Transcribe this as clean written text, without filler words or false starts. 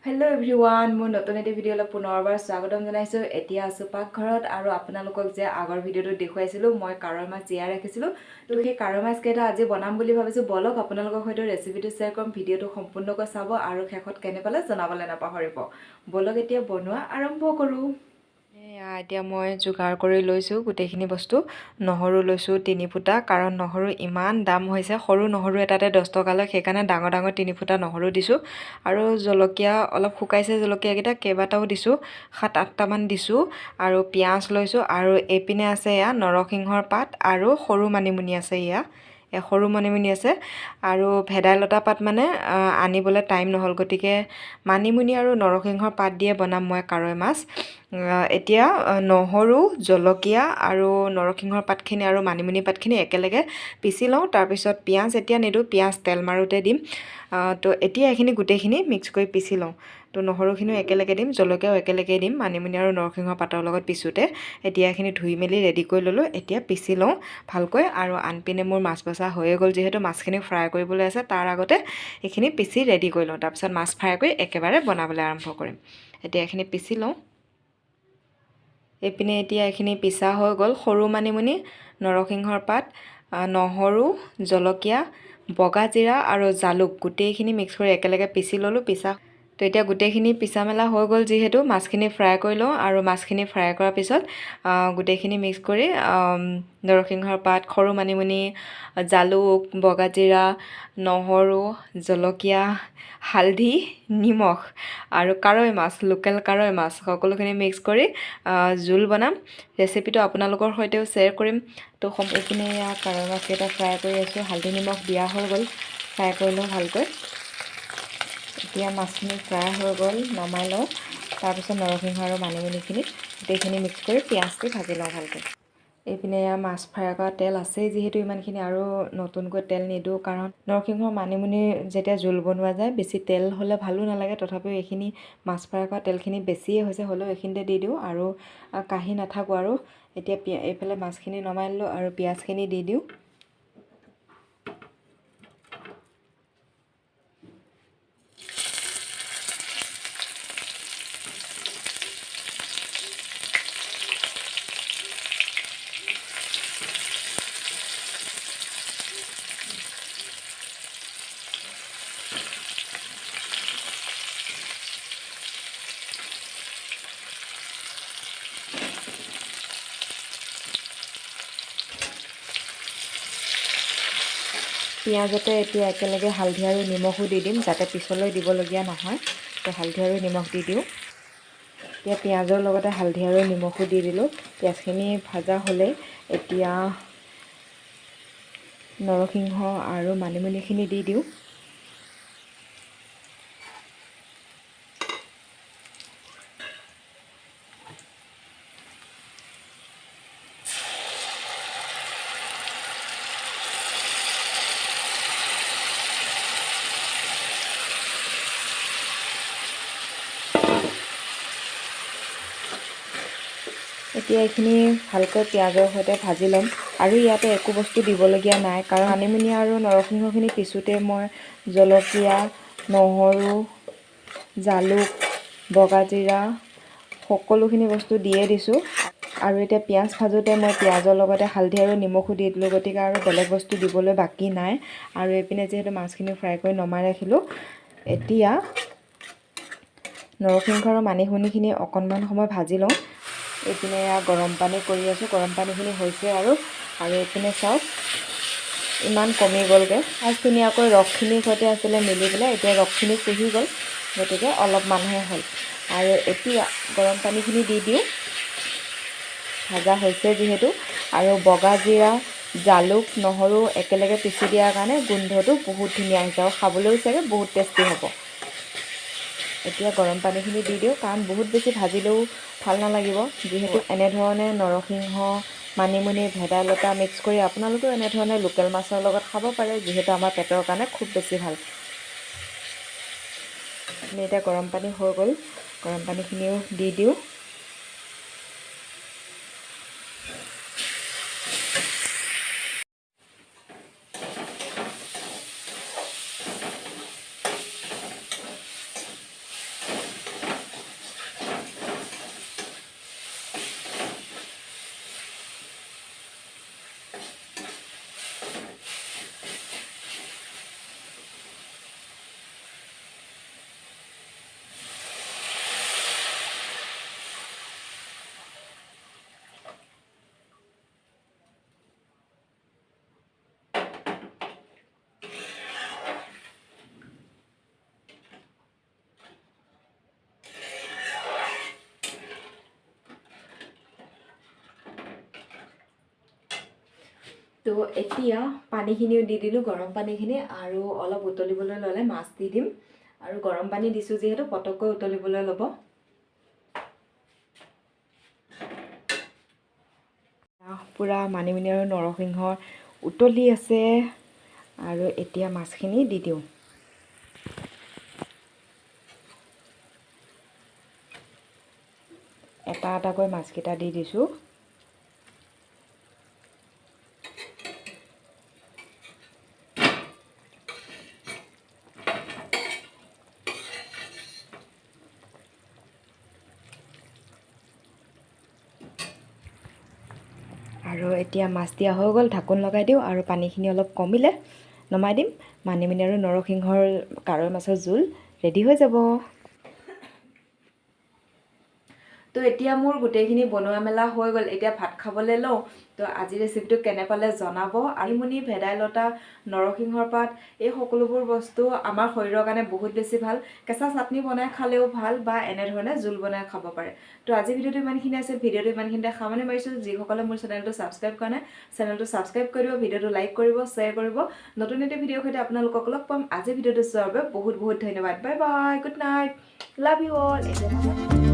Hello' everyone, মোৰ নতুন এটি ভিডিঅ'লৈ পুনৰবাৰ স্বাগতম জনাইছোঁ। এতিয়া আছোঁ পাকঘৰত আৰু আপোনালোকক যে আগৰ ভিডিঅ'টোত দেখুৱাইছিলোঁ, মই কাৱৈ মাছ জীয়াই ৰাখিছিলোঁ। তো সেই কাৱৈ মাছকেইটা আজি বনাম বুলি ভাবিছোঁ। ব'লক, আপোনালোকৰ সৈতে ৰেচিপিটো শ্বেয়াৰ কৰিম। ভিডিঅ'টো সম্পূৰ্ণকৈ চাব আৰু শেষত কেনে পালে জনাবলৈ নাপাহৰিব। ব'লক, এতিয়া বনোৱা আৰম্ভ কৰোঁ। এয়া এতিয়া মই যোগাৰ কৰি লৈছোঁ গোটেইখিনি বস্তু। নহৰু লৈছোঁ 3 ফুটা, কাৰণ নহৰু ইমান দাম হৈছে, সৰু নহৰু এটাতে 10 টকা লয়। সেইকাৰণে ডাঙৰ ডাঙৰ 3 ফুটা নহৰু দিছোঁ। আৰু জলকীয়া অলপ শুকাইছে, জলকীয়াকেইটা কেইবাটাও দিছোঁ, সাত আঠটামান দিছোঁ। আৰু পিঁয়াজ লৈছোঁ। আৰু এইপিনে আছে এয়া নৰসিংহৰ পাত আৰু সৰু মানিমুনি আছে। এয়া সৰু মানিমুনি আছে আৰু ভেদাইলতা পাত মানে আনিবলৈ টাইম নহ'ল। গতিকে মানিমুনি আৰু নৰসিংহৰ পাত দিয়ে বনাম মই কাৱৈ মাছ। এতিয়া নহৰু, জলকীয়া আৰু নৰসিংহৰ পাতখিনি আৰু মানিমুনি পাতখিনি একেলগে পিচি লওঁ। তাৰপিছত পিঁয়াজ এতিয়া নিদিওঁ, পিঁয়াজ তেল মাৰোঁতে দিম। তো এতিয়া এইখিনি গোটেইখিনি মিক্স কৰি পিচি লওঁ। তো নহৰুখিনিও একেলগে দিম, জলকীয়াও একেলগে দিম মানিমুনি আৰু নৰসিংহৰ পাতৰ লগত পিছোঁতে। এতিয়া এইখিনি ধুই মেলি ৰেডি কৰি ল'লোঁ। এতিয়া পিচি লওঁ ভালকৈ। আৰু আনপিনে মোৰ মাছ বচা হৈয়ে গ'ল, যিহেতু মাছখিনি ফ্ৰাই কৰিবলৈ আছে। তাৰ আগতে এইখিনি পিচি ৰেডি কৰি লওঁ, তাৰপিছত মাছ ফ্ৰাই কৰি একেবাৰে বনাবলৈ আৰম্ভ কৰিম। এতিয়া এইখিনি পিচি লওঁ। এইপিনে এতিয়া এইখিনি পিচা হৈ গ'ল। সৰু মানিমুনি, নৰসিংহৰ পাত, নহৰু, জলকীয়া, বগা জিৰা আৰু জালুক গোটেইখিনি মিক্স কৰি একেলগে পিচি ল'লোঁ। পিচা তো এতিয়া গোটেইখিনি পিচা মেলা হৈ গ'ল যিহেতু, মাছখিনি ফ্ৰাই কৰি লওঁ। আৰু মাছখিনি ফ্ৰাই কৰাৰ পিছত গোটেইখিনি মিক্স কৰি নৰসিংহৰ পাত, সৰু মানিমুনি, জালুক, বগা জিৰা, নহৰু, জলকীয়া, হালধি, নিমখ আৰু কাৱৈ মাছ, লোকেল কাৱৈ মাছ সকলোখিনি মিক্স কৰি জোল বনাম। ৰেচিপিটো আপোনালোকৰ সৈতেও শ্বেয়াৰ কৰিম। তো এইপিনে এয়া কাৱৈ মাছকেইটা ফ্ৰাই কৰি আছোঁ। হালধি নিমখ দিয়া হৈ গ'ল, ফ্ৰাই কৰি লওঁ ভালকৈ। এতিয়া মাছখিনি ফ্ৰাই হৈ গ'ল, নমাই লওঁ। তাৰপিছত নৰসিংহ আৰু মানিমুনিখিনি গোটেইখিনি মিক্স কৰি পিঁয়াজ দি ভাজি লওঁ ভালকৈ। এইপিনে এয়া মাছ ফ্ৰাই কৰা তেল আছেই যিহেতু ইমানখিনি, আৰু নতুনকৈ তেল নিদিওঁ, কাৰণ নৰসিংহ মানিমুনি যেতিয়া জোল বনোৱা যায়, বেছি তেল হ'লে ভালো নালাগে। তথাপিও এইখিনি মাছ ফ্ৰাই কৰা তেলখিনি বেছিয়ে হৈছে, হ'লেও এইখিনিতে দি দিওঁ আৰু কাঢ়ি নাথাকোঁ। আৰু এতিয়া এইফালে মাছখিনি নমাই ল'লোঁ আৰু পিঁয়াজখিনি দি দিওঁ। পিঁয়াজতে এতিয়া একেলগে হালধি আৰু নিমখো দি দিম, যাতে পিছলৈ দিবলগীয়া নহয়। তো হালধি আৰু নিমখ দি দিওঁ। এতিয়া পিঁয়াজৰ লগতে হালধি আৰু নিমখো দি দিলোঁ। পিঁয়াজখিনি ভাজা হ'লেই এতিয়া নৰসিংহ আৰু মানিমুনিখিনি দি দিওঁ। এতিয়া এইখিনি ভালকৈ পিঁয়াজৰ সৈতে ভাজি ল'ম। আৰু ইয়াতে একো বস্তু দিবলগীয়া নাই, কাৰণ মানিমুনি আৰু নৰসিংহখিনি পিছোঁতে মই জলকীয়া, নহৰু, জালুক, বগা জিৰা সকলোখিনি বস্তু দিয়ে দিছোঁ। আৰু এতিয়া পিঁয়াজ ভাজোঁতে মই পিঁয়াজৰ লগতে হালধি আৰু নিমখো দি দিলোঁ। গতিকে আৰু বেলেগ বস্তু দিবলৈ বাকী নাই। আৰু এইপিনে যিহেতু মাছখিনি ফ্ৰাই কৰি নমাই ৰাখিলোঁ, এতিয়া নৰসিংহ আৰু মানিমুনিখিনি অকণমান সময় ভাজি লওঁ। এইপিনে এয়া গৰম পানী কৰি আছোঁ, গৰম পানীখিনি হৈছে। আৰু আৰু এইপিনে চাওক, ইমান কমি গ'লগৈ। ফাৰ্ষ্ট ধুনীয়াকৈ ৰসখিনিৰ সৈতে আছিলে মিলি পেলাই, এতিয়া ৰসখিনি শুহি গ'ল, গতিকে অলপমানহে হ'ল। আৰু এতিয়া গৰম পানীখিনি দি দিওঁ, ভাজা হৈছে যিহেতু। আৰু বগা জিৰা, জালুক, নহৰু একেলগে পিচি দিয়াৰ কাৰণে গোন্ধটো বহুত ধুনীয়া আহিছে আৰু খাবলৈও চাগে বহুত টেষ্টি হ'ব। এতিয়া গৰম পানীখিনি দি দিওঁ, কাৰণ বহুত বেছি ভাজিলেও ভাল নালাগিব। যিহেতু এনেধৰণে নৰসিংহ, মানিমুনি, ভেদাইলতা মিক্স কৰি আপোনালোকেও এনেধৰণে লোকেল মাছৰ লগত খাব পাৰে, যিহেতু আমাৰ পেটৰ কাৰণে খুব বেছি ভাল। এতিয়া গৰম পানী হৈ গ'ল, গৰম পানীখিনিও দি দিওঁ। তো এতিয়া পানীখিনিও দি দিলোঁ, গৰম পানীখিনি, আৰু অলপ উতলিবলৈ ল'লে মাছ দি দিম। আৰু গৰম পানী দিছোঁ যিহেতু পটককৈ উতলিবলৈ ল'ব। পূৰা মানিমুনি আৰু নৰসিংহ উতলি আছে। আৰু এতিয়া মাছখিনি দি দিওঁ। এটা এটাকৈ মাছকেইটা দি দিছোঁ। আৰু এতিয়া মাছ দিয়া হৈ গ'ল, ঢাকোন লগাই দিওঁ আৰু পানীখিনি অলপ কমিলে নমাই দিম। মানিমুনি আৰু নৰসিংহৰ কাৱৈ মাছৰ জোল ৰেডি হৈ যাব। তো এতিয়া মোৰ গোটেইখিনি বনোৱা মেলা হৈ গ'ল, এতিয়া ভাত খাবলৈ লওঁ। তো আজি ৰেচিপিটো কেনে পালে জনাব। মানিমুনি, ভেদাইলতা, নৰসিংহৰ পাত, এই সকলোবোৰ বস্তু আমাৰ শৰীৰৰ কাৰণে বহুত বেছি ভাল। কেঁচা চাটনি বনাই খালেও ভাল বা এনেধৰণে জোল বনাই খাব পাৰে। তো আজি ভিডিঅ'টো ইমানখিনি আছিল। ভিডিঅ'টো ইমানখিনিতে সামৰণি মাৰিছোঁ। যিসকলে মোৰ চেনেলটো ছাবস্ক্ৰাইব কৰা নাই, চেনেলটো ছাবস্ক্ৰাইব কৰিব, ভিডিঅ'টো লাইক কৰিব, শ্বেয়াৰ কৰিব। নতুন এটি ভিডিঅ'ৰ সৈতে আপোনালোকক লগ পাম। আজি ভিডিঅ'টো চোৱাৰ বাবে বহুত বহুত ধন্যবাদ। Bye bye, good night, love you all. এতিয়া